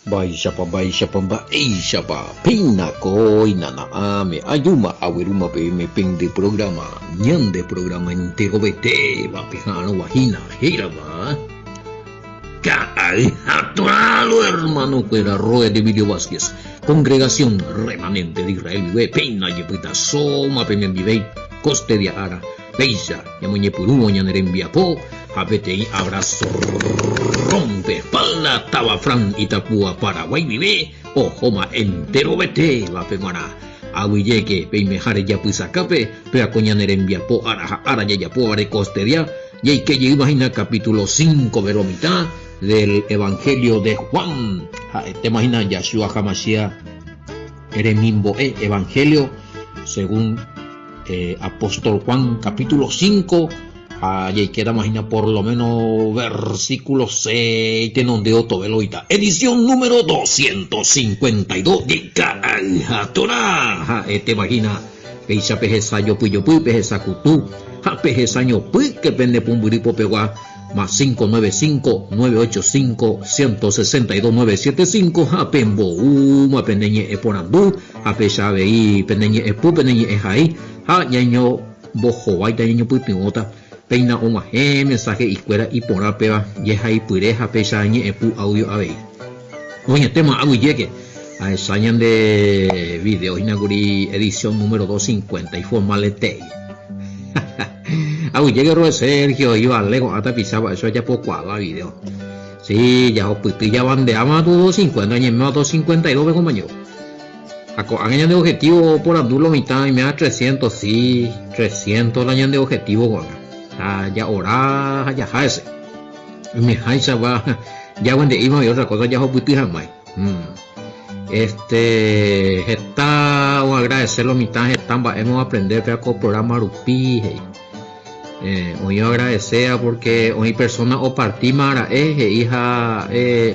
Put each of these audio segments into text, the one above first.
Mba'éichapa, mba'éichapa, mba'éichapa, péina kóina na'ãme ajúma aguerúma peẽme pende programa, ñande programa enterovetéva peha'arõva hína, hérava Ka'ay ha Toralo hermano-kuéra Roe de Emilio Vázquez, Congregación Remanente de Israel guive, péina jepytasóma penendivéi kostedia ára. Péicha ñamoñepyrũvo ñane rembiapo ha peteĩ abrazo rompe espalda táva Fran Itapúa Paraguay guive ohóma enterovetévape g̃uarã. Aguyjéke peimeháre japysakápe péva ko ñane rembiapo ára ha ára jajapóvare kostedia jaike jeýma hína capítulo cincove lo mitã del Evangelio de Juan ha'etéma hína Yahshua Hamashiach remimbo'e Evangelio según Apóstol Juan capítulo 5 ha jaikétama hína por lo menos versículo 6 tenonde otove loita. Edición número 252 jeka'ay ha Torá ha'etéva hína péicha pehesa jopyjopy, pehesa kutu ha pehesa ñopýke pende pumbyry popegua más 595 985 162 975 ha pemboúma pende ñe'ẽ porandu ha péicha avei pende ñe'ẽpu pende ñe'ẽ hai ha ñañombohováita ñañopytyvõta péina og̃uahẽ mensaje ikuéra iporã péva jehaipyre ha péicha ñe'ẽpu audio avei. Oñetéma aguyjéke ahecha ñande video hína kuri edición número 250 iformaletei. Aguyjéke Roe Sergio ivale ko'ã tapicha mba'éicha ojapokuaáva video. Sí, jahupyty jabandeáma tu 250 oñeméva 252 pe compañero. Ha ko'ág̃a ñande objetivo oporandu lo mitã oiméva 300, sí, 300 la ñande objetivo ko'ág̃a. Ha ja'ora ha jaha hese. Oimeháichagua jaguende'íma oĩ otra cosa jahupyty hag̃ua. Este, heta oagradece lo mitã heta mba'éma oaprende péva ko programa rupi, he'i. Oĩ oagradecéva porque oĩ persona opartíma ra'e he'i ha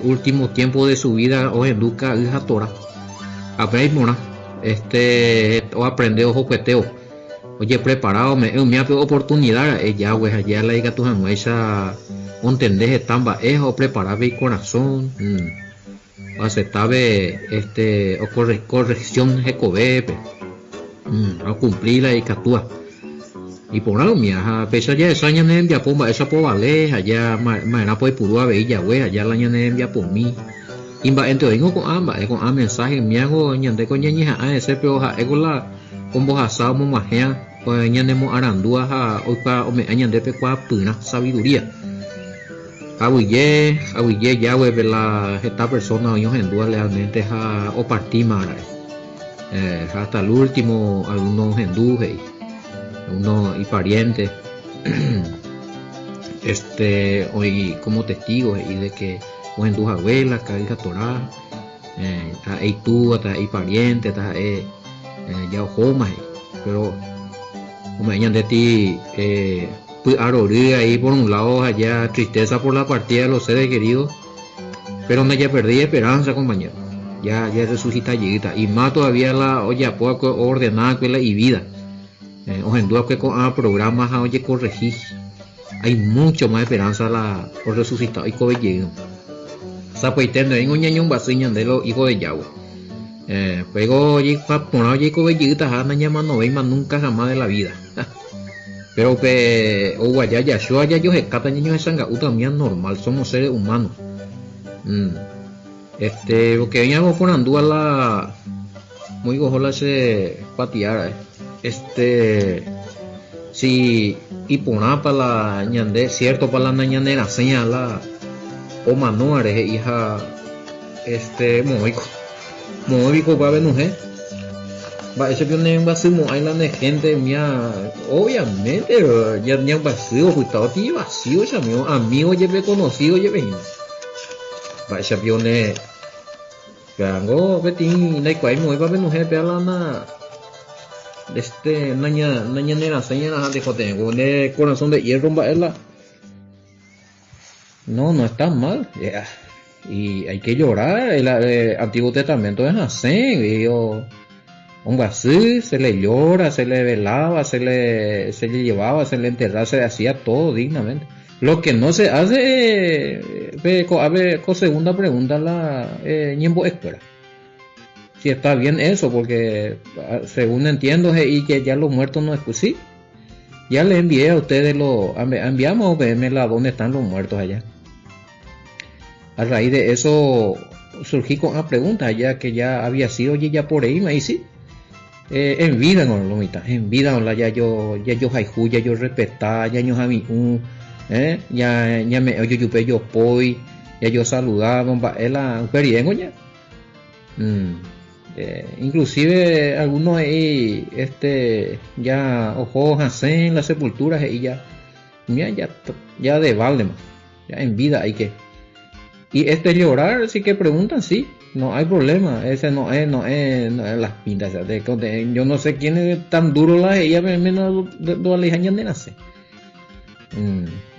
último tiempo de su vida ohendu ka'y ha Torá. Ha upéva iporã, este, oaprende ohokuetévo, ojeprepara ome'ẽ umívape oportunidad ra'e Yahweh ha Yala ikatu hag̃uáicha ontende heta mba'e ha oprepara pe ikorasõ. Oacepta-pe este corrección hekovépe, ha ocumpli la ikatúva. Iporã umíva, ha péicha jahecha ñane rembiapo mba'éichapa ovale ha ja ma'erãpa oipuru avei jague ha ja la ñane rembiapomi. Imba'énte oĩngo ko'ã mba'e, ko'ã mensaje umívango ñandéko ñañeha'ã hese péro ha'éko la ombohasa omog̃uahẽva ñanemoarandúva ha oikuaa ome'ẽ ñandépe kuaapyrã, sabiduría. Aguyje, aguyje Yahweh-pe la heta persona oĩ ohendúva lealmente ha opartíma ra'e. Ha hasta el último alguno ohendu he'i, uno ipariente este oĩ como testigo he'i de que ohendu hague la ka'y ha Torá, taha'e itúva, taha'e ipariente, taha'e ja ohóma he'i. Pero ome'ẽ ñande ti Py'arory ahí por un lado ha tristeza por la partida de los seres queridos, pero ndajaperdéi esperanza compañero, ya resucita jeýta, y más todavía la ojapo va'ekue oordena va'ekue la ivida, ohendu va'ekue ko'ã programa ha ojekorrehi, hay mucho más esperanza la orresucita oikove jeýrõ. Sapy'aite ndoĩngo ñañombyasy ñande los hijos de Yahweh. Luego ojeikuaa porã ojeikove jeýtaha nañamanovéima nunca jamás de la vida. Pero upe ou aja Yahshua jajohekáta ñañohechanga'úta umía normal, somos seres humanos. Este, porque oĩ algo oporandúva la muy oho la che kuatia ra'e. Este, si iporãpa la ñande, ciertopa la nañanerasẽiha la omanóvare he'i ha este, moõiko. Moõ piko upéva penuhẽ? Mba'éicha piko neembyasymo'ãi la ne hénte umía? Obviamente ñambyasy opyta otĩ vacío che amigo, amigo jepe conocido jepe hína. Mba'éicha piko ne Pévango peteĩ ndaikuaái moõipa penuhẽ péva la na este naña nañanerasẽi ñarãha tekotevẽ ko ne corazón de hierro mba'e la No, no está mal. Y hay que llorar. El Antiguo Testamento es así. Ombyasy, se le llora, se le velaba, se le, se le llevaba, se le enterraba, se le hacía todo dignamente. Lo que no se hace eh, pe ko'ápe ko segunda pregunta la eh, ñembo'ekuéra. Si está bien eso, porque ah, según entiendo he'i que ya los muertos no escuchan. Sí, ya les envié a ustedes lo enviamos a la dónde están los muertos allá. A raíz de eso surgí con una pregunta ya que ya había sido ya por ahí, me dice, eh, en vida no lo mitad, en vida no la ya yo ya yo haihu, ya yo respetá, ya yo un eh, ya ya me yo yupe yo poi, ya yo saludaba, mba'e la uperiengo ya. Inclusive algunos ahí este ya ojo en la sepultura y ya mira ya ya de balde más, ya en vida hay que. Y este llorar, sí que preguntan, sí, no hay problema, ese no es, no es, no es las pintas, de, yo no sé quién es tan duro la ella, menos de dos años de nacer.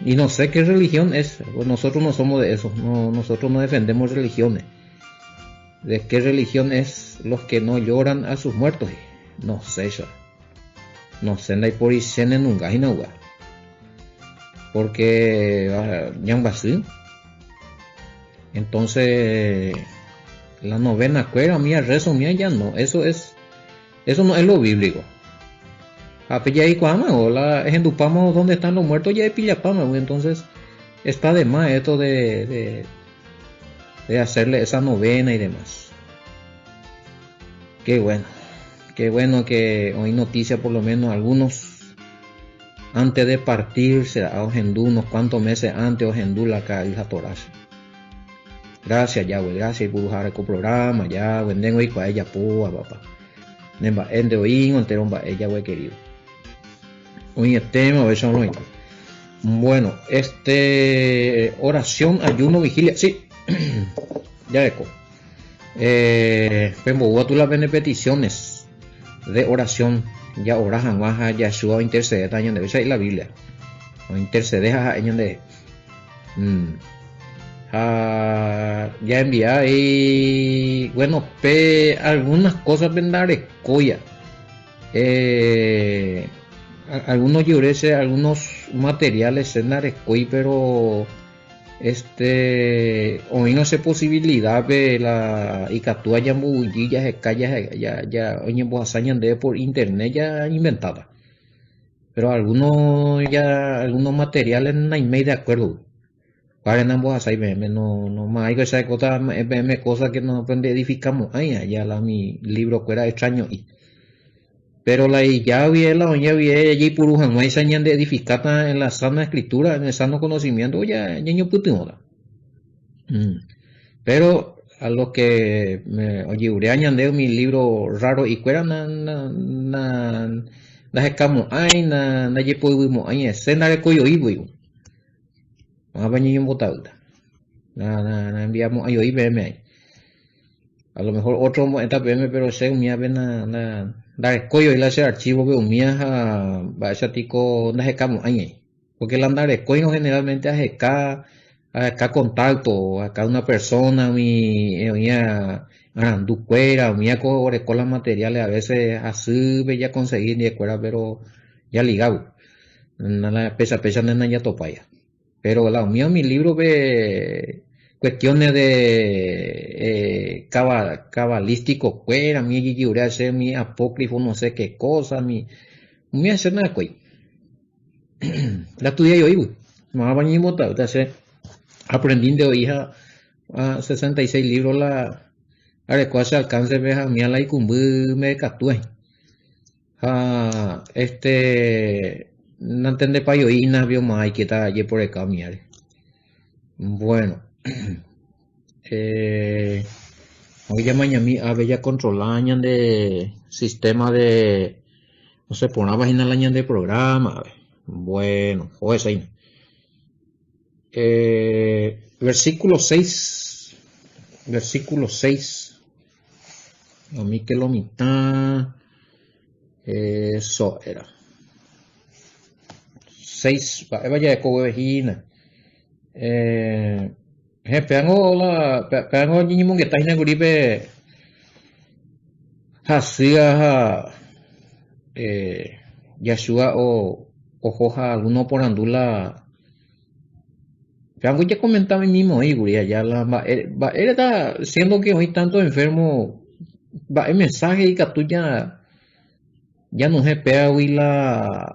Y no sé qué religión es, pues nosotros no somos de eso, no, nosotros no defendemos religiones. ¿De qué religión es los que no lloran a sus muertos? No sé yo. No sé, no hay por nunca, Porque ya un vacío. Entonces, la novena cuera mía, rezo mía, ya no. Eso es, eso no es lo bíblico. A ahí o la ejendupamos donde están los muertos, ya es pillapama, entonces está de más esto de, de, hacerle esa novena y demás. Qué bueno, qué bueno que hoy noticia por lo menos algunos antes de partirse a Ojendú, unos cuantos meses antes Ojendú la hija Torás. Gracias, Yahweh, gracias por el programa, Yahweh, tengo ahí con ella, púa, papá. Nemba, ende oín, entero, Yahweh querido. Hoy el tema, a ver si lo Bueno, este, oración, ayuno, vigilia, sí, ya eco. Tú las peticiones de oración, ya oras ya Yahshua intercede, de la Biblia. O intercede a de ya envía y bueno, pe algunas cosas vendare coya. Algunos llorese, algunos materiales en Arecoy, pero este hoy no sé posibilidad de la ikatúa ya ya se calla ya ya hoy en de por internet ya inventada. Pero algunos ya algunos materiales no hay de acuerdo. Para ambos así me no no más hay que esa cosa me cosa que no edificamos ay ya la mi libro que era extraño y pero la ya vi la oña vi allí puruja no hay señal de edificar en la sana escritura en el sano conocimiento ya ñeño putuoda. Pero a los que me oye ureañan de mi libro raro y cuera na na na na hekamo ay na na yepo ay escena de koyo ibu na na na enviamos ay IBM a lo mejor otro esta PM pero sé umia na na dar koyo y la ese archivo que umia ha va ese tico na hekamo ay porque el andar koyo generalmente a acá contacto acá una persona mi oía arandu cuera umia ko las materiales a veces así ya conseguir ni escuela pero ya ligado na la pesa pesa nena ya topaya pero la mía mi libro ve cuestiones de cabalístico cuera mi ser mi apócrifo no sé qué cosa mi mi hacer nada coi la estudié yo iba más bañimo aprendí de hija a 66 libros la arecua se alcance ve a mí a la icumbu me catúe ha este no entende pa yo ina vio más que está allí por acá miare. Bueno, hoy ya mañana a ver ya controlar de sistema de no sé por una página la de programa, a ver. Bueno, o esa ahí. Versículo 6. Versículo 6. A mí que lo mitad. Eso era. 6. Vaya de cobejina. Peango la peango ñimongueta hína guripe hasýa Yahshua o ohoha alguno porandula. Péango jakomenta mimi oĩkuri aja la mba'e mba'éreta siendo que oĩ tanto enfermo mba'e mensaje ikatu ja janohẽ péagui la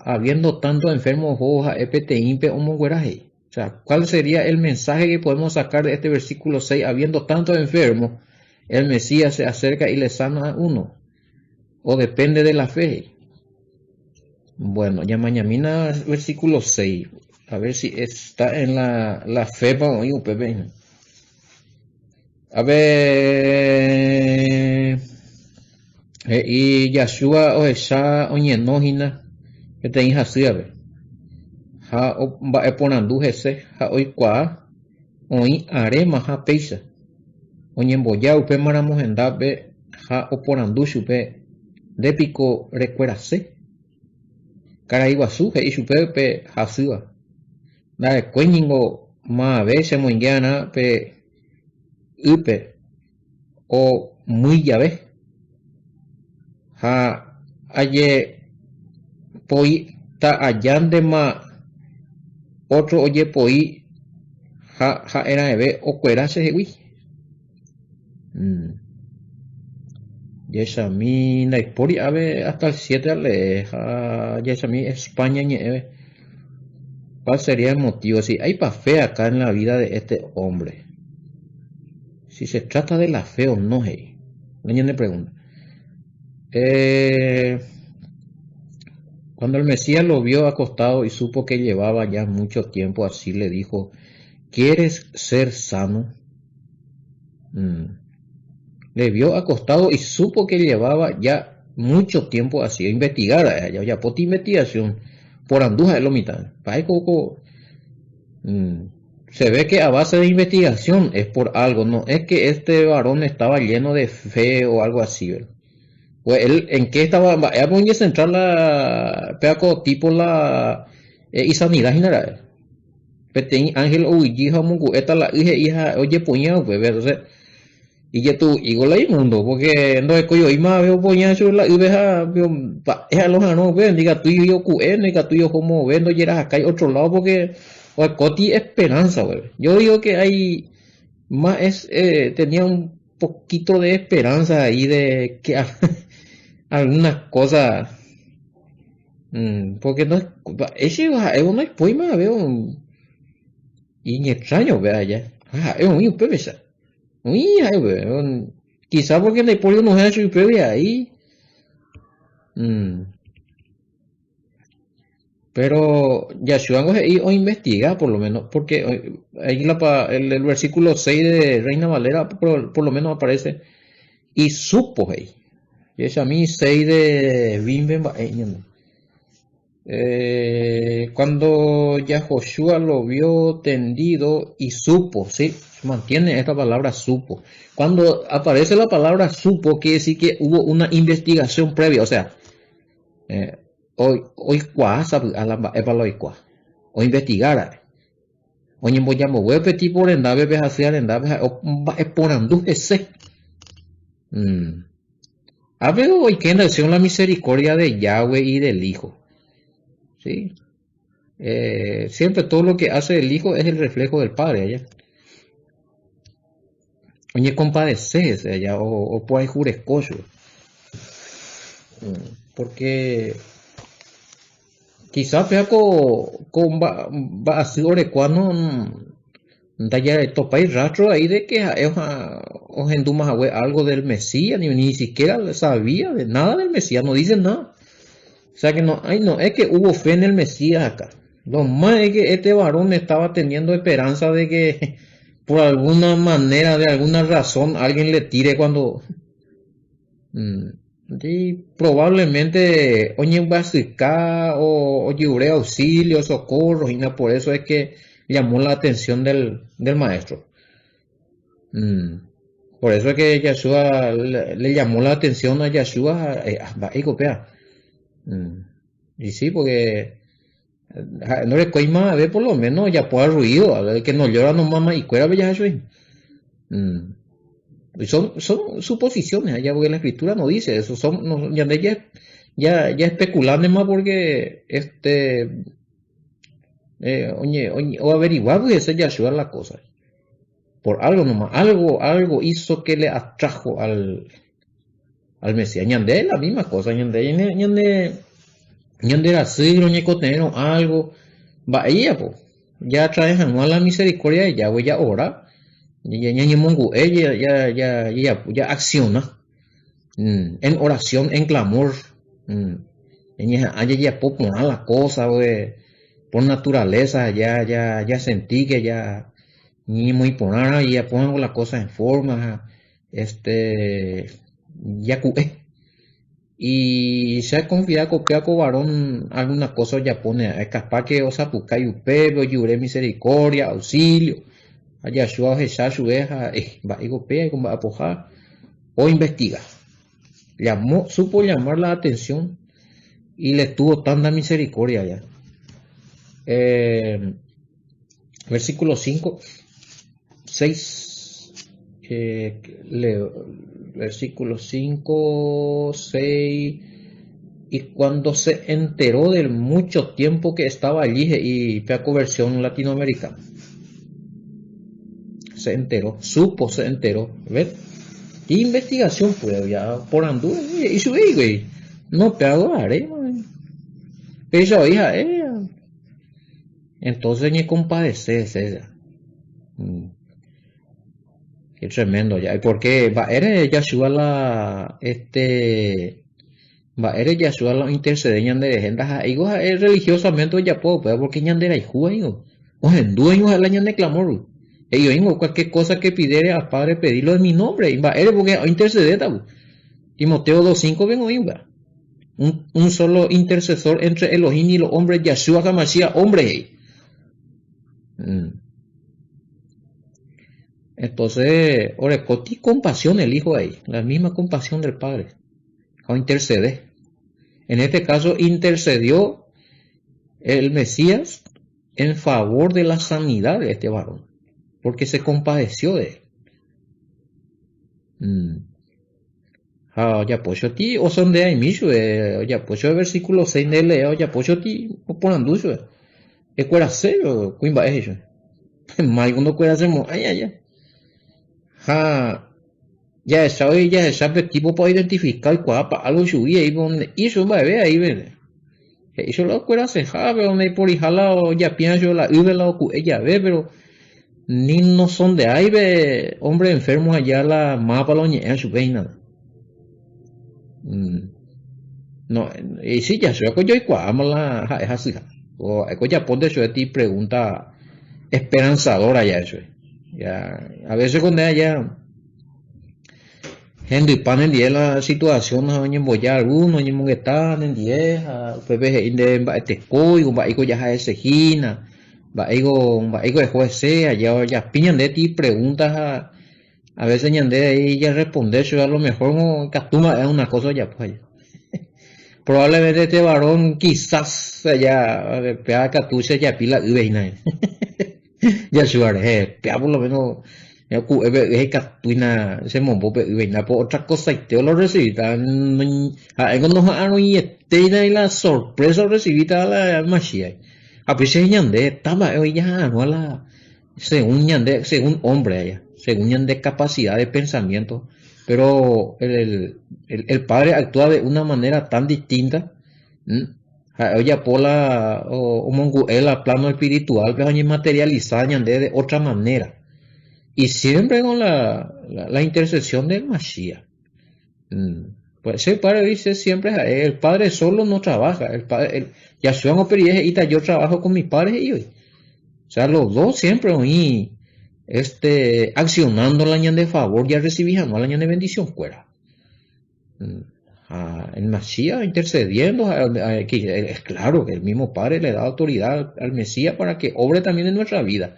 habiendo tanto enfermo oho ha'e peteĩpe omonguera he'i. O sea, ¿cuál sería el mensaje que podemos sacar de este versículo 6? Habiendo tanto enfermo, el Mesías se acerca y le sana a uno. O depende de la fe. Bueno, ñamañamína versículo 6. A ver si está en la, la fe pa oĩ upépe. A ver, he'i Yahshua ohecha oñeno hína peteĩ hasývape ha mba'eporandu hese ha oikuaa oĩ arémaha péicha. Oñemboja upémaramo hendápe ha oporandu chupe, Nde piko rekuerase? Karai guasu he'i chupe pe hasýva, Nda'ekuéi ningo mavave chemoinge arã pe ýpe omýi jave, ha ajepoíta ajántema ótro ojepoi ha ha'eraẽve okuera chehegui. Jahechami ndaipóri ave hasta el siete alee ha jahechami España ñe'ẽve. Cuál sería el motivo? Si hay pa fe acá en la vida de este hombre. Si se trata de la fe o no, he'i. La ñane pregunta. Eh, cuando el Mesías lo vio acostado y supo que llevaba ya mucho tiempo así, le dijo, ¿quieres ser sano? Mm. Le vio acostado y supo que llevaba ya mucho tiempo así. Investigar, eh, ya, ya poti investigación. Por anduja es lo mitad. Mm. Se ve que a base de investigación es por algo, no es que este varón estaba lleno de fe o algo así, ¿verdad? Pues él, ¿en qué estaba? Voy a centrar la peaco tipo la eh, y sanidad general. Peteĩ ángel oguejy ha omongu'éta la y he'i ha ojepo'ĩa upépe, entonces ijetu'u'íko la imundo, porque ndohekoi'o'i mave opo'ĩa chupe la ýpe ha mba'e ha loha'arõ upépe, ndikatúi oku'e, ndikatúi oho moõve, ndojerahakái otro lado porque orekóti esperanza upépe. Yo digo que hay más es tenía un poquito de esperanza ahí de que algunas cosas Mm, porque no, ese ha'évo ndaipói mavave iñextraño upéva aja. Ha ha'e oĩ upépecha. Oĩ ha'e upépe. Quizá porque ndaipóri onohẽ chupégui ahí. Mm. Pero Yahshua he'i oinvestiga por lo menos, porque ahí la, el, el versículo 6 de Reina Valera por, por lo menos aparece y supo he'i. Jahechami 6 de Bimbe mba'e ñande. Eh, cuando Yahoshua lo vio tendido y supo, ¿sí? Mantiene esta palabra supo. Cuando aparece la palabra supo, quiere decir que hubo una investigación previa, o sea, eh, oikuaa sapy'a la mba'épa la oikuaa, oinvestigára'e. Oñembojambove pe tipo rendápe, pe hasýva rendápe, ha'e omba'eporandu hese. Mm. Ápe oike en acción la misericordia de Yahweh y del Hijo. ¿Sí? Eh, siempre todo lo que hace el Hijo es el reflejo del Padre allá. Oñekompadese hese allá o opoaihureko chupe. Mm, porque quizá péva ko ko mba'asy orekua no ndajatopái rastro ahí de que ha'e ohendúma hague algo del Mesías, ni, ni siquiera sabía de nada del Mesías, no dice nada. O sea que no hay, no es que hubo fe en el Mesías acá. Lo más es que este varón estaba teniendo esperanza de que por alguna manera, de alguna razón, alguien le tire cuando... Mm, y probablemente oñembyasyka o ojerure auxilio, socorro, y no por eso es que llamó la atención del, del maestro. Mm. Por eso es que Yahshua le, le llamó la atención a Yahshua, eh, ah, mm. Y sí, porque no le más a ver por lo menos ya pueda ruido, a ver que no llora no mama y cuera bella mm. Son, son suposiciones allá, porque la escritura no dice eso, son, no, ya, ya, ya, ya especulando más porque este. Eh, oñe, oñe, oaverigua hese Yahshua la cosa. Por algo nomás, algo, algo hizo que le atrajo al, al Mesías. Ñande la misma cosa, ñande, ñande, ñande rasy, roñekotevẽrõ algo, mba'éijapo, ya trae hag̃ua la misericordia de Yahweh, ya ora, ñañemongu'e, ya, ya, ya, ya, ya acciona en oración, en clamor, ñañeha'ã jajapo porã la cosa, pues, por naturaleza, ya, ya, ya sentí que ya ñemoĩ porãrã, jajapo la cosa en forma, este, jaku'e. Y se ha confiado copia ko varón alguna cosa ojapóne, es capaz que osapukái upépe, ojure misericordia, auxilio, ha Yahshua ohecha chupe ha mba'éiko péa mba'apoha, o investiga. Llamó, supo llamar la atención y le tuvo tanta misericordia ya. Versículo 5, 6, leo, versículo 5, 6, y cuando se enteró del mucho tiempo que estaba allí, y peaco versión latinoamericana, se enteró, supo, se enteró, ¿ves? Investigación pues, ya por andú, y su güey, no te hago haré, pero hija, entonces ni compadecer, ella. Qué tremendo ya. ¿Y por qué? Va, eres Yahshua la, este, va, eres Yahshua la intercede ñande gente, digo, es religiosamente ya puedo, pues, porque ñande era hijo, digo. O en dueño la ñande clamor. Ellos digo, cualquier cosa que pidiere al Padre, pedirlo en mi nombre. Y va, eres porque intercede, tabu. Timoteo 2.5, vengo ahí, va. Un solo intercesor entre Elohim y los hombres, Yahshua HaMashiach, hombre. Entonces, orekoti compasión el hijo ahí, la misma compasión del Padre, o intercede. En este caso intercedió el Mesías en favor de la sanidad de este varón, porque se compadeció de él. Ha, ojapo ti, o son de ahí mismo, ojapo el versículo 6 de leo, ojapo ti, o por anducho, Ekuera serio, kuimba'e he'i. Mal cuando kuera hacemos, ay, ay, ay. Ha, ya sabe, ya sabe tipo para identificar cuál pa algo subía ahí donde hizo mba'eve ahí ve. Hizo la kuera se ja, pero donde por hijala o ya pienso la uve la oku ella ve, pero ni no son de ahí ve, hombre enfermo allá la mapa lo ñe su veina. No, y sí, ya se yo igual, la ja, es así, ja. O, es que ya ponte eso de ti pregunta esperanzadora ya eso. Ya, a veces cuando ella gente y pan en día la situación no oñe mboya alguno, oñe mongueta en día, pepe he inde mba'ete koi, mba'éiko ya jae sejina, mba'éiko, mba'éiko de juez sea, ya, ya piñan de ti preguntas a veces ñande ahí ya responde, eso a lo mejor no catuma es una cosa ya pues. Probablemente este varón quizás ya pea catuche ya pila uve Ya suare, pea por lo menos ya ku ebe e catuina se mombo pe uve na por otra cosa y te lo recibita ha ego no ha no y este y la sorpresa recibita la Mashiach. A pesar ñande tama e ya no la según ñande, según hombre allá, según ñande capacidad de pensamiento, pero el padre actúa de una manera tan distinta, ¿m? Ha, oye, pola, o, o monguela, plano espiritual, pero oye, materializada ñande de otra manera. Y siempre con la intercesión del Mashiach. Pues ese padre dice siempre, el padre solo no trabaja, el padre, el, Yahshua no pedía, y yo trabajo con mis padres y hoy. O sea, los dos siempre oí, accionando la ñan de favor, ya recibí no la ñan de bendición fuera. El Mashiach intercediendo, que es claro que el mismo Padre le da autoridad al Mesías para que obre también en nuestra vida.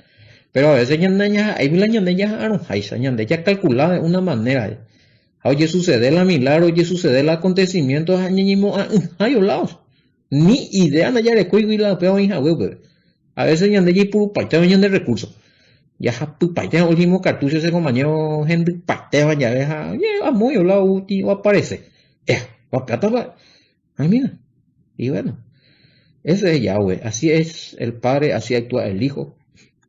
Pero a veces ñan ya, ahí la ñan ya, aronjaiza, ñan ya calculada de una manera. Oye, sucede la milagro, oye, sucede el acontecimiento, ay, ñeñimo, ah, ay, olaos. Ni idea, na ya le cuigo y la peo, hija, güey, güey. A veces ñan de ya puro paiteo, ñan de recursos. Ya ja, pu paiteo, último cartucho ese compañero, gente paiteo, ya deja, oye, a muy olao, uti, o aparece. Va plata, va. Ay, mira. Y bueno. Ese es Yahweh, así es el Padre, así actúa el Hijo,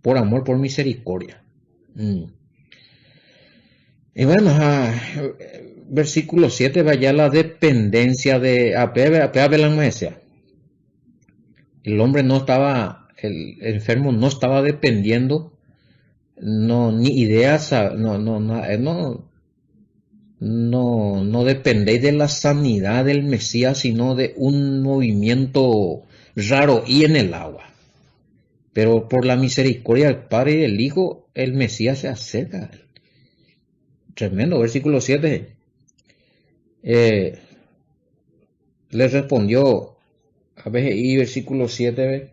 por amor, por misericordia. Mm. Y bueno, versículo 7 vaya la dependencia de la El hombre no estaba, el enfermo no estaba dependiendo, no, ni ideas, no, no, no, eh, no, no, no dependéis de la sanidad del Mesías, sino de un movimiento raro y en el agua. Pero por la misericordia del Padre y del Hijo, el Mesías se acerca. Tremendo, versículo 7. Eh, le respondió, a ver, y versículo 7,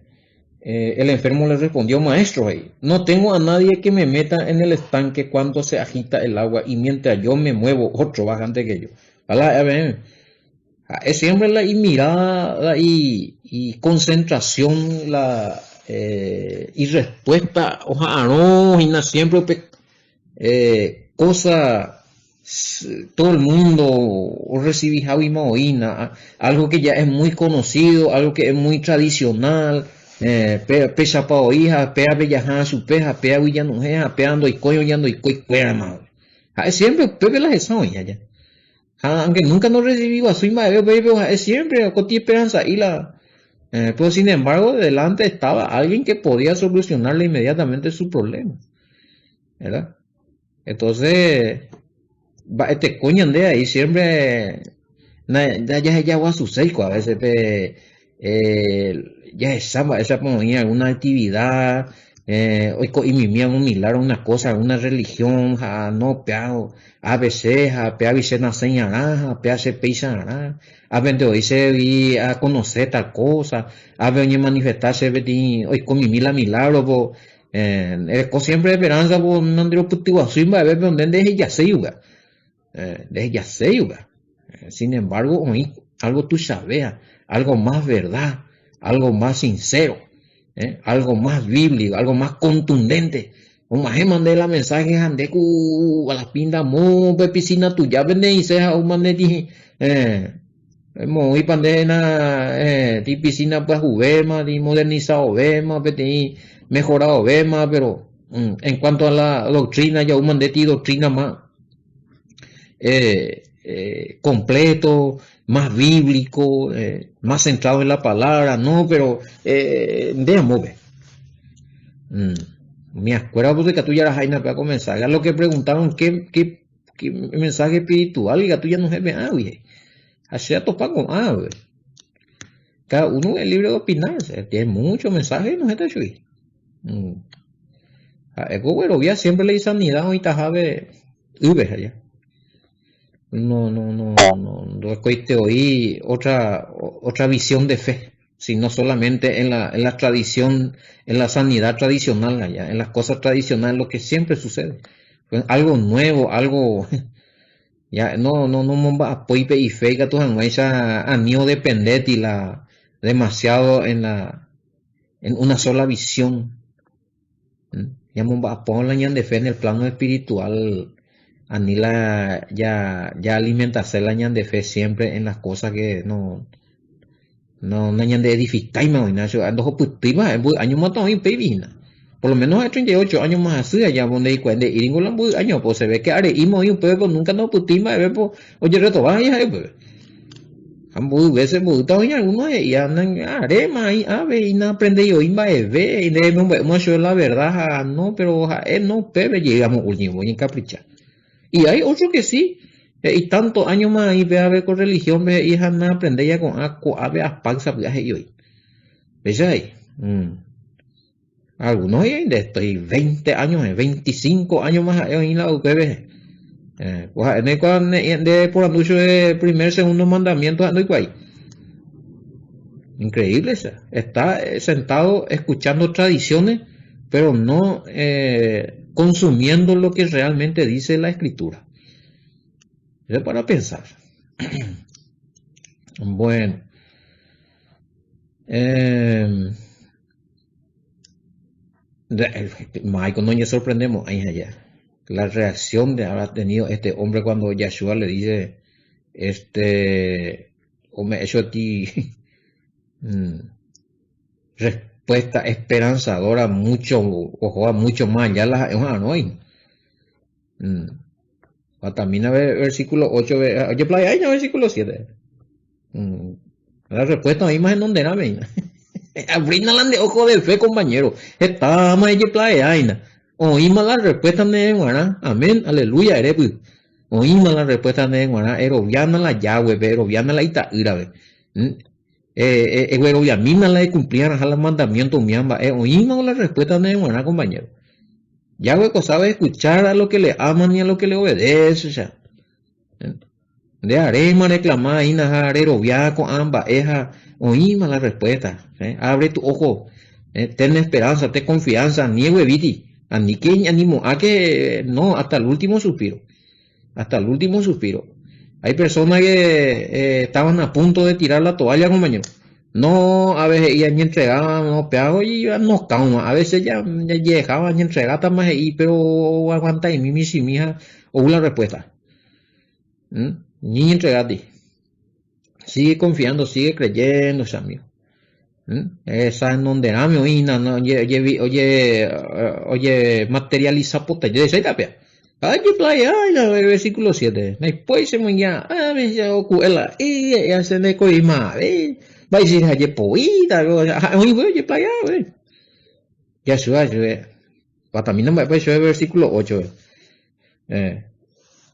eh, el enfermo le respondió, maestro, no tengo a nadie que me meta en el estanque cuando se agita el agua y mientras yo me muevo, otro baja antes que yo. A ver, es siempre la y mirada y, y concentración la eh, y respuesta oha'arõ hína siempre upe eh, cosa todo el mundo orrecibiháguima oĩna, algo que ya es muy conocido, algo que es muy tradicional, eh, pechapa oĩ ha péa pejaha chupe ha péagui januhẽ ha péa ndoikói oñandoikói kuérama. Ha'e siempre upépe la hesa oĩ aja. Ha aunque nunca no recibí guasúi mba'eve upéi, pero ha'e siempre okoti esperanza'i la eh, pero sin embargo delante estaba alguien que podía solucionarle inmediatamente su problema. ¿Verdad? Entonces, mba'eteko ñande ahí siempre ndajahejaguasuséiko a veces pe eh, jahecha mba'éichapa oĩ alguna actividad eh, oiko'imimi algún milagro, una cosa, alguna religión ha no péa ABC ha péa che nasẽiarã ha péa che péicharã, ápente oĩ chégui a conocer tal cosa, ápe oñemanifesta che peteĩ oikomimi la milagro po eh, ereko siempre esperanza po nanderopytyguasúi mba'eve pero nde ndehejaséi upéva, eh, ndehejaséi upéva. Sin embargo oĩ algo tuichavéva, algo más verdad, algo más sincero, eh, algo más bíblico, algo más contundente. Og̃uahẽma nde la mensaje ha nde ku a la pinta mo pe piscina tujápe nde'ise ha oúma nde ti eh, moõipa nde na eh, ti piscina pyahuvéma, ti modernizadovéma, peteĩ mejoradovéma, pero mm, en cuanto a la doctrina ja'úma nde ti doctrina más eh, eh, completo, más bíblico, eh, más centrado en la palabra, no, pero eh, nde amópe. Mm. Mi escuela pues ikatu jaraháina pe mensaje. A lo que preguntaron qué, qué, qué mensaje espiritual ikatu ya no jepe'águi. Ha che atopa ko'ã. Cada uno es libre de opinar, tiene mucho mensaje no está chui. Mm. Ha'éko oguerovia siempre la isanidad oĩtahápe ýpe allá. No, no, no, no, ndoekoite oĩ otra, otra visión de fe, sino solamente en la, en la tradición, en la sanidad tradicional allá, en las cosas tradicionales, lo que siempre sucede. Algo nuevo, algo ya no, no, no momba'apói pe ife ikatu hag̃uáicha ani odependéti la demasiado en la en una sola visión. Ñamomba'apo la ñande fe en el plano espiritual, ani la ya, ya alimentarse la ñande fe siempre en las cosas que no no no ñande edificáima oĩna ndohopytýima mboy año mata oĩ upéi hína. Por lo menos a 38 años más asy allá donde hikuái nde'íringo la mboy año po se ve que are'íma oĩ upépe po nunca ndohopytýi mba'eve po ojerretoba ha'e upépe. Ha mboy veces mboýta oĩ alguno he'i aréma aĩ ave inaaprendéi oĩ mba'eve nde memombe'úma chupe la verdad ha no pero ha'e no upépe jey amo último oñencapricha. Y hay otro que sí he'i tanto años más aĩ pévape ko religión-pe he'i ha naaprendéi ko'ã ko'ápe apáy sapy'a he'i oĩ. Péicha he'i. Mm. Algunos he'i nde estoy 20 años, 25 años más ha'e oĩ la upépe. Eh, pues ha'e nde nde porandu chupe primer, segundo mandamiento ha ndoikuaái. Increíble esa. Está eh, sentado escuchando tradiciones, pero no eh, consumiendo lo que realmente dice la escritura. Eso es para pensar. Bueno. Eh, Michael, no nos sorprendemos ahí allá. La reacción de habrá tenido este hombre cuando Yahshua le dice, este, o me hecho a ti, mm. Respuesta esperanzadora mucho ohóva mucho más allá la ha'e oha'arõ hína. Guatamína versículo 8 ojeplave'áina versículo 7. La respuesta oĩma henonderãme hína. Abrina la nde ojo de fe, compañero. Hetáma ejeplave'áina. Oĩma la respuesta ndéve g̃uarã. Amén, aleluya, erépy. Oĩma la respuesta ndéve g̃uarã. Eroviána la Yahweh-pe, eroviána la ita'ýrape. Egueroviamína la ekumpliarãha la mandamiento umíva mba'e oĩma la respuesta ndéve g̃uarã, compañero. Yahweh ko sabe escuchar a lo que le aman y a lo que le obedece. Nde aréma reclama hína ha rerovia ko'ã mba'e ha oĩma la respuesta. Abre tu ojo, ten esperanza, ten confianza, ani eguevíti, aníke animo'ãke, no, hasta el último suspiro. Hasta el último suspiro. Hay personas que eh, estaban a punto de tirar la toalla, compañero. No, a veces he'i añentregaba, no, peago y no kauma. A veces ya, ya dejaba añentregata más he'i, pero aguantaimi michĩmi ha ou la respuesta. ¿Mm? Ni entregati. Sigue confiando, sigue creyendo, che amigo. ¿Mm? Esa henonderãme oĩ hína, no, oje, oje, oje, oje materializa potaite decháita péa. Ajeplaeáina el versículo 7. Ndaipói che moingia, ah, me decía, oku'e la y, ya se ne koimave. Mba'éicha ajepoíta, ha oĩ voi ojeplaea voi. Jasy chupe. Guatamína mba'épa chupe versículo 8. Eh,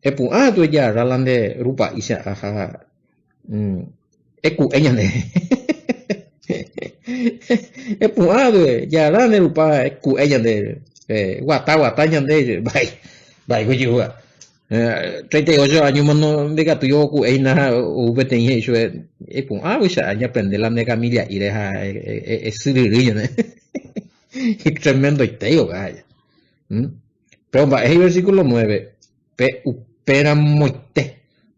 epu'ã tu ejarra la nde rupa'i che ha mm, eku'e ñande. Epu'ã tu ejarra nde rupa eku'e ñande. Eh, guata guata ñande mba'e mba'e ko jehúva. Eh, 38 años mano ndikatúi oku'éina ha ou peteĩ he'i chupe epu'ã guicha ñaprende la nde camilla'íre ha esyryry ñande. Tremendoite oga. ¿Mm? Pero mba'e he'i versículo 9, pe upéramoite,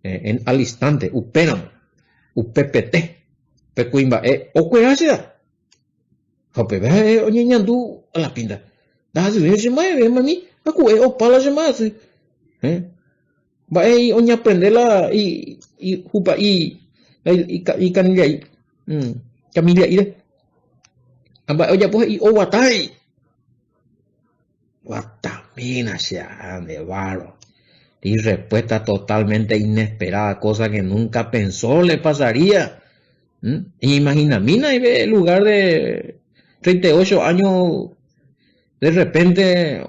eh, en al instante, upéramo, upepete, pe kuimba'e okuera che Ha upépe ha'e oñeñandu a la pinta. Ndahasyvéi che mba'eve, mami, aku'e opa la che mba'asy. Eh? Mba'e he'i oñeaprende la i, i, hupa'i, i, i, ikanillai, mm, camilla'íre. Ha mba'e ojapo he'i oguata he'i. Guatamína che aha nde barro. Y respuesta totalmente inesperada, cosa que nunca pensó le pasaría. ¿Mm? Imaginamína en lugar de 38 años, de repente,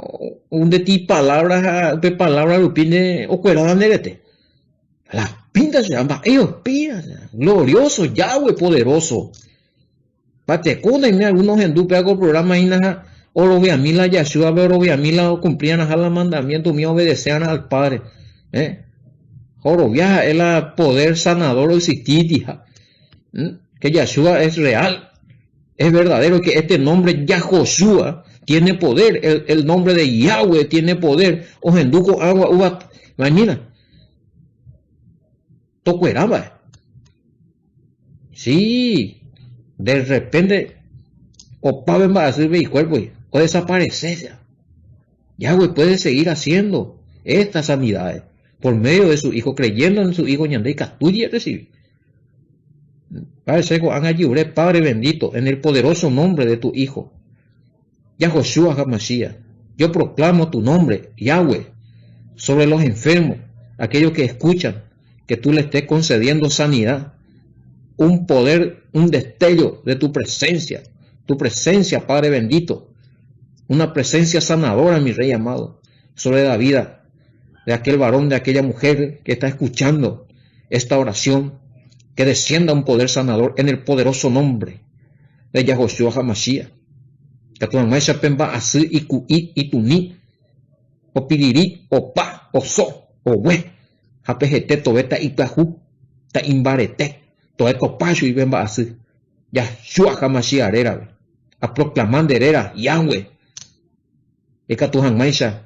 un de ti palabras, upe palabra rupi nde okueráva nde rete. La pinta che mba'e opía, glorioso Yahweh poderoso. Pateko ndaime alguno ohendu péva ko programa hína ha oroviami la Yahshua-pe, oroviami la okumpli'arãha la mandamiento umi obedese'arã al Padre. Eh? Orovia ha'e la poder sanador oexistítiha. ¿Mm? Que Yahshua es real, es verdadero, que este nombre Yahoshua tiene poder, el, el nombre de Yahweh tiene poder. Ohendu ko'ã gua'úva, imagina, tokuera mba'e. Sí, de repente opave mba'asy pe icuerpo o desaparece. Yahweh puede seguir haciendo estas sanidades por medio de su Hijo, creyendo en su Hijo ñande ikatu jarrecibi. Padre che ko'ág̃a jure, Padre bendito, en el poderoso nombre de tu Hijo, Yahoshua HaMashiach, yo proclamo tu nombre, Yahweh, sobre los enfermos, aquellos que escuchan, que tú le estés concediendo sanidad, un poder, un destello de tu presencia, tu presencia, Padre bendito, una presencia sanadora, mi Rey amado, sobre la vida de aquel varón, de aquella mujer que está escuchando esta oración, que descienda un poder sanador en el poderoso nombre de Yahoshua HaMashiach. Katu hag̃uáicha pe mba'asy iku'i, ituni, opiriri, opa, oso, ogue, ha pe hete tove ta'ipyahu, ta'imbarete, toe topa chugui pe mba'asy. Yahshua HaMashiach rérape, aproclama nde réra, Yahweh, ikatu hag̃uáicha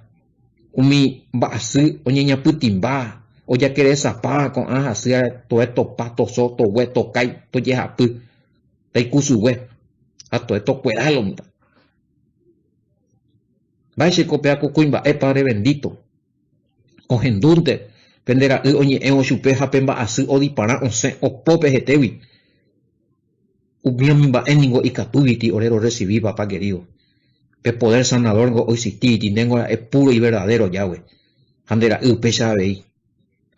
umi mba'asy oñeñapytĩmba, ojakeresapa ko'ã hasýva toe topa, toso, togue, tokái, tojehapy. Taikusugue ha toe tokuera lo mitã. Mba'éichaiko péva ko kuimba'e Padre bendito ohendúnte pende ra'y oñe'ẽvo chupe ha pe mba'asy odipara osẽ opo pe hetégui. Umi umi mba'e ningo ikatúguiti ore rorresivi, Papá querido. Pe poder sanador ngo oexistíguiti, ndéngo ra'e puro y verdadero Yahweh, ha nde ra'y upéicha avei.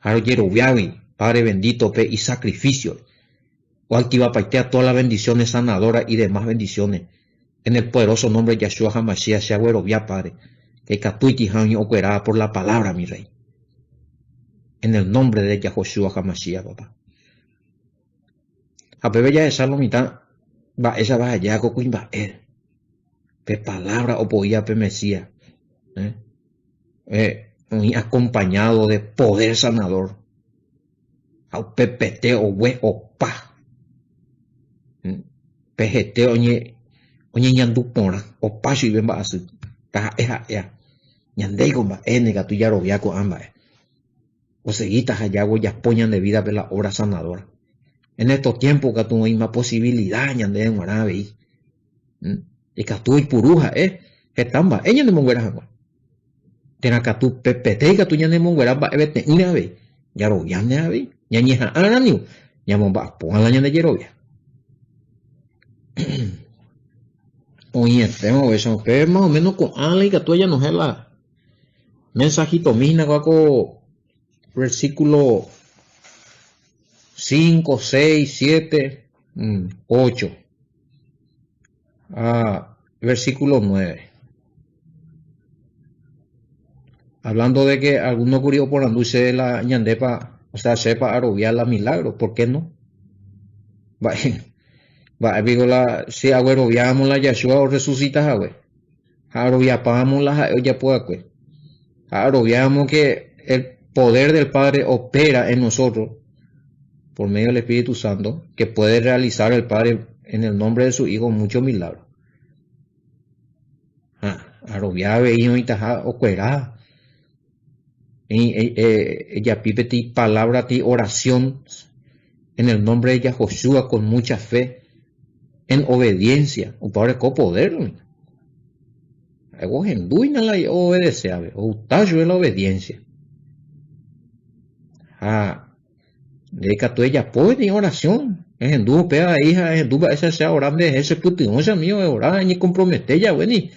Ha rojeroviágui, Padre bendito, pe isacrificio-re. Oactivapaitea todas las bendiciones sanadoras y demás bendiciones. En el poderoso nombre de Yahshua HaMashiach che aguerovia, Padre, que ikatúiti ha oĩ okueráva por la palabra, mi Rey. En el nombre de Yahoshua HaMashiach, papá. Ha pépe jahecha lo mitã mba'éichapa aja ko kuimba'e. Pe palabra opoía pe Mesías. Eh? Eh, oĩ acompañado de poder sanador. Ha upepete ogue opa. Pe hete oñeñandu porã, opa chuive mba'asy, taha'e ha'éa. Ñandéiko mba'éne katu jarovia ko'ã mba'e. Osegíta ha jávo japo ñande vídape la obra sanadora. En estos tiempos katu oĩma posibilidad ñandéve g̃uarã avei. Ikatu oipuru ha'e heta mba'e ñanemonguera hag̃ua. Térã katu pepete ikatu ñanemonguera mba'evete'ỹre avei, jaroviáne avei, ñañeha'ãrã niko ñamomba'apóva la ñande jerovia. Oĩetéma ovecha upe más o menos ko'ã la ikatu añanohẽ la mensajitomi hína kua ko versículo 5, 6, 7, 8. Ah, versículo 9. Hablando de que alguno kuri oporandu che la ñandépa, o sea, chépa arovia la milagro, ¿por qué no? Mba'e, mba'e piko la che agueroviámo la Yahshua orresucita hague, ha aroviapámo la ha'e ojapo va'ekue, ha aroviámo que el poder del Padre opera en nosotros por medio del Espíritu Santo, que puede realizar el Padre en el nombre de su Hijo muchos milagros. Ha, arovia avei oĩtaha okuera. Ejapi peteĩ palabra ti oración en el nombre de Yahoshua con mucha fe, en obediencia. Upa oreko poder. Ohendúina la obedece ave, outa chupe la obediencia. Ha nde ikatu ejapo peteĩ oración, ehendu upéva avei ha ehendu mba'éicha che aora nderehe che pytyvõ che amigo eora eñekompromete jave ni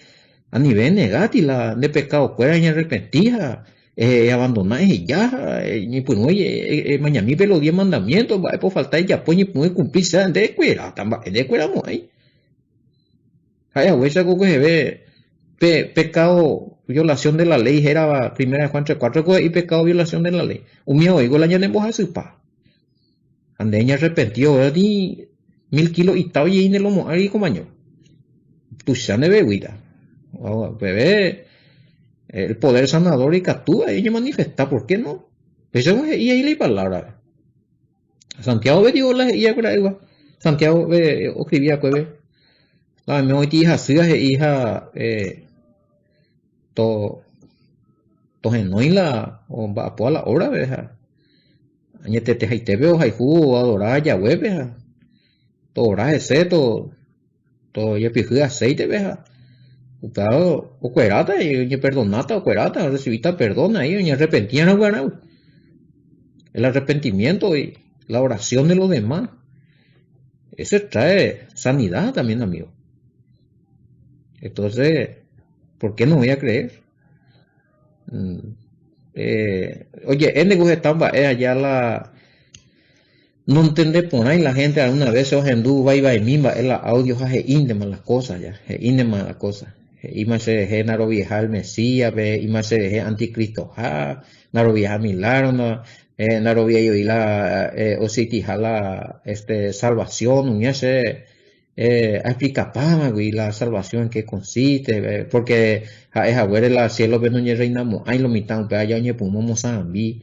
anive enegáti la nde pekadokuéra eñearrepenti ha eabandona eheja ha eñepyrũ emañami pe los diez mandamientos mba'épa ofalta ejapo eñepyrũ ekumpli che nde ekueráta mba'e nde ekueramo'ãi. Ha'e haguéicha ko kueheve pe pecado violación de la ley hérava Primera de Juan 3:4 ko he'i pecado violación de la ley. Umi oĩgo la ñanembohasypa. Ha nde ñarrepentido ni mil kilo ita ojei ne lomo ári komaño. Tuicha nde veguíta. Upeve el poder sanador ikatu ahí oñemanifesta, ¿por qué no? Péicha ko he'i ahí la ipalabra. Santiago ve digo la he'i va'ekue Santiago ve oscribi va'ekue ve la oime oĩti hasýva he'i ha to tohenói la omba'apóva la obra pe ha añetete haitépe ohayhu oadora jaguépe ha toora hese to tojepyhy aceite-pe ha upéva okueráta oñeperdonáta okueráta orrecibíta perdón ahí oñearrepentírõ guarãgui. El arrepentimiento y la oración de los demás, eso trae sanidad también, amigo. Entonces, ¿por qué no voy a creer? Mm, eh, oye, en heta mba'e allá la Nontende porãi la gente alguna vez ohendu vai vaimi mba'e la audio ha he'íntema las cosas ya, he'íntema la cosa. He'íma che rehe narovieha el Mesías-pe, he'íma che rehe anticristo-ha, narovieha milagro, na, eh, naroviái oĩ la eh, oexitiha la este, salvación, umía che eh, aexplikapámagui la salvación en qué consiste, eh, porque ha'e haguére la cielo-pe noñerreinamo'ãi lo mitã upéva ja oñepyrũ omosarambi.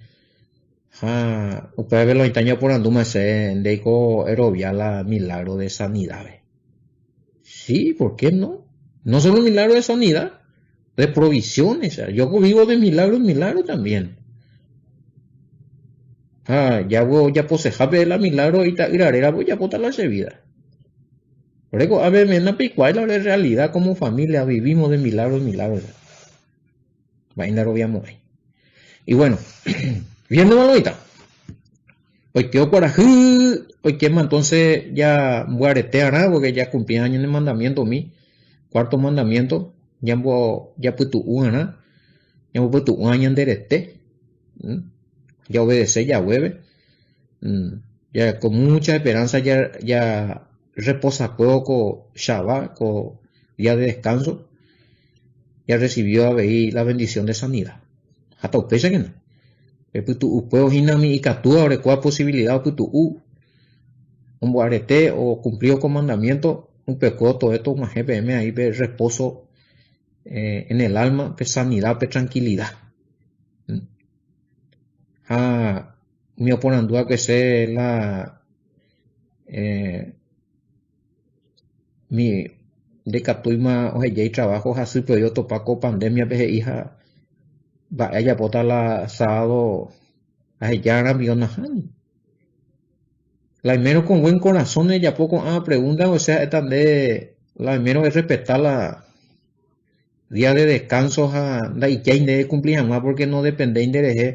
Ha upévape lo oĩta ñaporandúma che ndéiko erovia la milagro de sanidad-pe. Sí, ¿por qué no? No solo milagro de sanidad, de provisiones, yo vivo de milagro en milagro también. Ha ja ojaposehápe la milagro ita'ýra rérape ojapóta la che vida. Ore ko'ápe ména peikuaa la ore realidad como familia vivimos de milagro en milagro. Mba'e ndaroviamo'ãi. Y bueno, viendo maloita. Oike okuarahy, oikéma entonces ja mbyarete arã porque ja cumplíva ñane mandamiento umi cuarto mandamiento jambo japytu'u arã, ñambopytu'uã ñande rete, ja obedece jaguépe, ja con mucha esperanza ja ja reposakuévo ko Shabbat, ko día de descanso, ja recibió avei la bendición de sanidad. Ha taupéichakena, pe pytu'ukuévo hína umi ikatúva orekóva posibilida opytu'u, omboarete okumplívo ko mandamiento, upekuévo tove tog̃uahẽ peẽme aĩ pe reposo en el alma, pe sanida, pe tranquilida. Ha umi oporandúva che la Umi ndaikatúima oheja itrabajo hasýpe oĩ otopa ko pandemia-pe he'i ha mba'e ajapóta la sábado aheja rami nahániri. La oimérõ con buen corazón ejapo ko'ã pregunta osea ha'éta nde la oimérõ errespeta la día de descanso ha ndaijái nde ekumpli hag̃ua porque no dependéi nderehe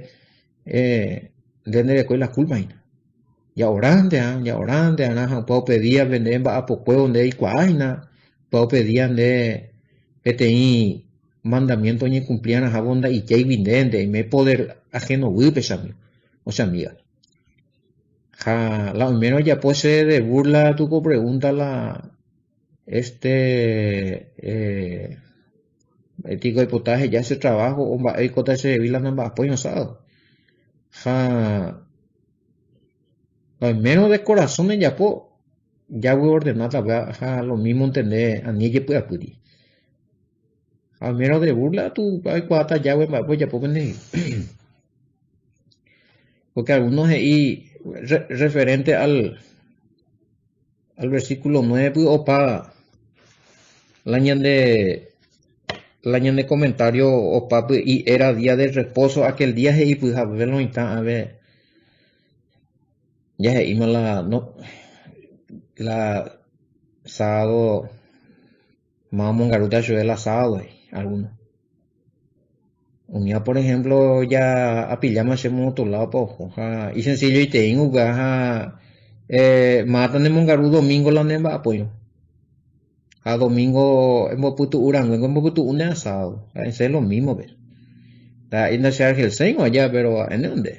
nde nderekói la culpa hína. Ja'oránte ha ja'oránte arã ha upe upe díape nde mba'apokuévo nde eikuaa hína upe upe día nde peteĩ mandamiento oñekumpli arãhávo nda'ijáigui ndénte eime poder ajeno guýpe che amigo o che amiga. Ha la oimérõ ojapo che de burla tu ko pregunta la este mba'étiko aipota aheja che trabajo o mba'e oikóta chehegui la namba'apóirõ sábado. Ha Oimérõ de corazón ejapo, jágui ordenáta upéva ha lo mismo ntende ani ejepy'apýri. Ha oimérõ de burla katu aikuaáta jágui mba'épa ojapo pendehegui. Porque algunos he'i referente al Al versículo 9 py opa la ñande la ñane comentario opa py y era día de reposo aquel día he'i py ha pe lo mitã ave ya he'íma la no la sábado ma omongarúta chupe la sábado he'i alguno. Umíva por ejemplo ja apilláma che moto ládopa oho ha isencilloiteíngo upéva ha máta nemongaru domingo la nemba'apóirõ. Ha domingo embopytu'u rangue embopytu'u nde asado, ha'ese lo mismo pe. Ndaha'éi ndacheargelséingo aja pero ha'éne nde.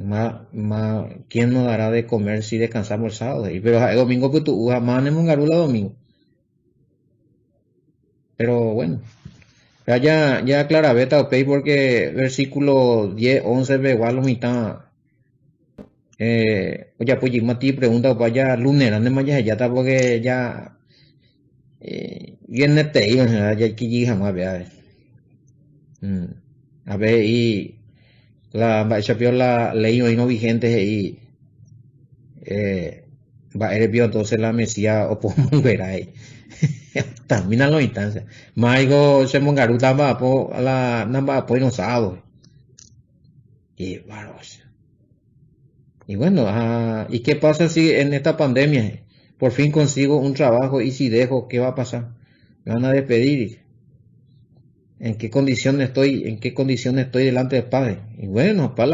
Ma, ma, ¿quién nos dará de comer si descansamos el sábado? He'i, pero ha'e domingo pytu'u ha máva nemongaru la domingo. Pero bueno, ya, ya, ya aclaravéta upéi porque versículo 10, 11 pegua lo mitã eh, ojapo jeýma ti pregunta opa ja lunes rãndema jahejáta porque ja eh, viernes-tei jaikejey hag̃ua péva. Mm. Ape he'i la mba'éicha pio la ley oĩrõ vigente he'i eh, Mba'ére pio entonces la Mesías opomonguera he'i. Tamina lo instancia. Máigo che mongarúta mba'apo la namba'apóirõ sábado. Qué bárbaro. Y bueno, ah, ¿y qué pasa si en esta pandemia por fin consigo un trabajo y si dejo, qué va a pasar? Me van a despedir. ¿En qué condición estoy? ¿En qué condición estoy delante del Padre? Y bueno, pa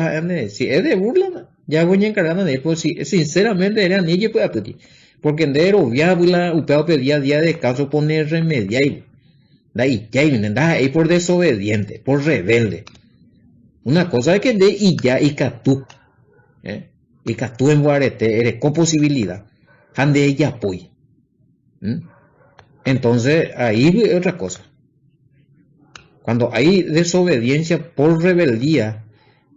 si es de burla, ya voy a encargar de pues si sinceramente era ni yo puedo pedir. Porque nde rovia la upéva pedía día de descanso pone remediai. Ndaijái, ndaha'éi por desobediente, por rebelde. Una cosa es que nde ija ikatu. Eh? Ikatu emboarete, ereko posibilidad. Ha nde ejapói. ¿Mm? Entonces, ahí es otra cosa. Cuando hay desobediencia por rebeldía,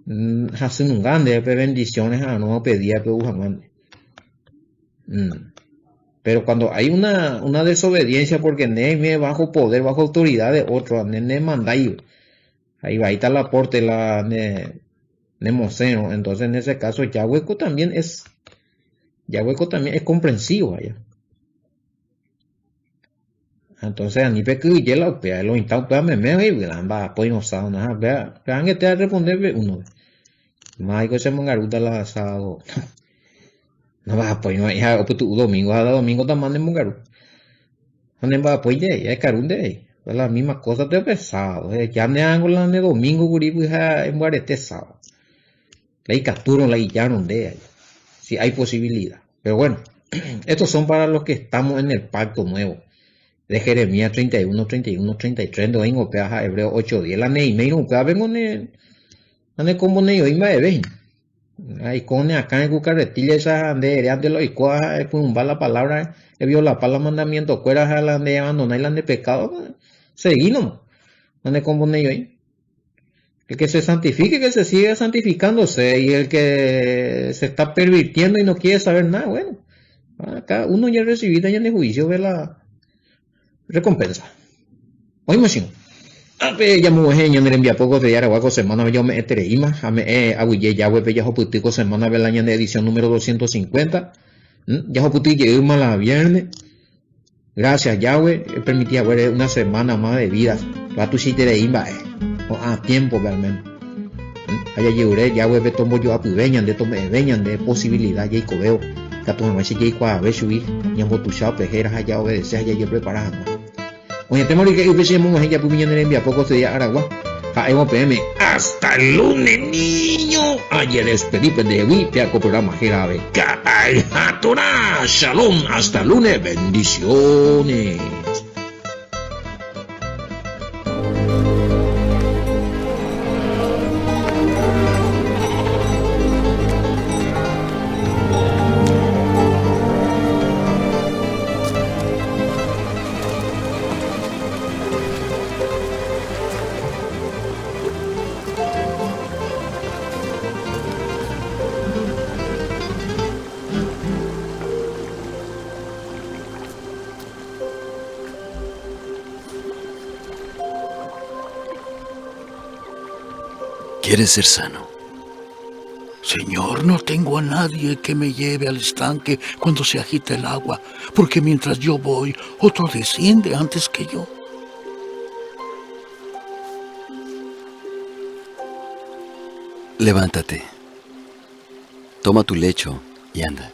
mm, hasynunga ndéve pe bendición reha'arõva upe día-pe ou hag̃ua nde. Mm. Pero cuando hay una, una desobediencia porque nde bajo poder, bajo autoridad de otro, nde nemandái, ahí va, ahí está el aporte, la ne, nemosẽrõ, entonces en ese caso ya hueco también es, ya hueco también es comprensivo allá. Entonces ani pekyhyje la upéva, lo mitã upéva meme oĩ la mba'apo irosado ha upéva, upéva angete arresponde pe uno. Máiko che mongarúta la sábado. No mba'apói no ha opytu'u domingo ha la domingo tama ne mongaru. Ha ne mba'apói jey, ekaru nde rei. La misma cosa te pe sábado. Ya ne ángo la ne domingo kuri pyha embyarete sábado. La ikatúrõ la ijárõ nde aja, si hay posibilidad. Pero bueno, estos son para los que estamos en el pacto nuevo. De Jeremías 31, 31, 33, ndoĩngo upéva ha Hebreo 8, 10. La neĩméirõ upéva pengo ne, ne komboneioĩ mba'eve hína. Aiko ne akãre ku carretilla-icha ha nde ere ante la oikóva ha epyrũmba la palabra, eviolapa la mandamiento-kuéra ha la nde abandonái la nde pecado, seguí nomás. La ne komboneioĩ. El que se santifique, que se siga santificándose, y el que se está pervirtiendo y no quiere saber nada, bueno, acá uno ya recibita ñande juicio ve la recompensa. Oĩma chino. Ápe jamoguahẽ ñane rembiapo ko día aragua ko semana jaome'ẽtereíma, ame'ẽ aguyje Yahweh-pe jahupyty ko semana-pe la ñane edición número 250. Jahupyty jeýma la viernes. Gracias Yahweh, epermiti haguére una semana más de vida, la tuichaiterei mba'e, ko'ã tiempo-pe al menos. Ha jajerure Yahweh-pe tombojoapyve ñande, tome'ẽve ñande posibilidad jaikovévo, ikatu hag̃uáicha jaikuaave chugui, ñambotuicha upe héra ha jaobedece ha jajeprepara hag̃ua. Oñetéma oryke'ýpe che emog̃uahẽ japýpe ñane rembiapo ko día aragua, ha'évo peẽme, Hasta el lunes niño! Ajedespedi pendehegui pe ako programa hérave Ka'ay ha Torá! Shalom! Hasta el lunes! Bendiciones! ¿Quieres ser sano? Señor, no tengo a nadie que me lleve al estanque cuando se agita el agua, porque mientras yo voy, otro desciende antes que yo. Levántate, toma tu lecho y anda.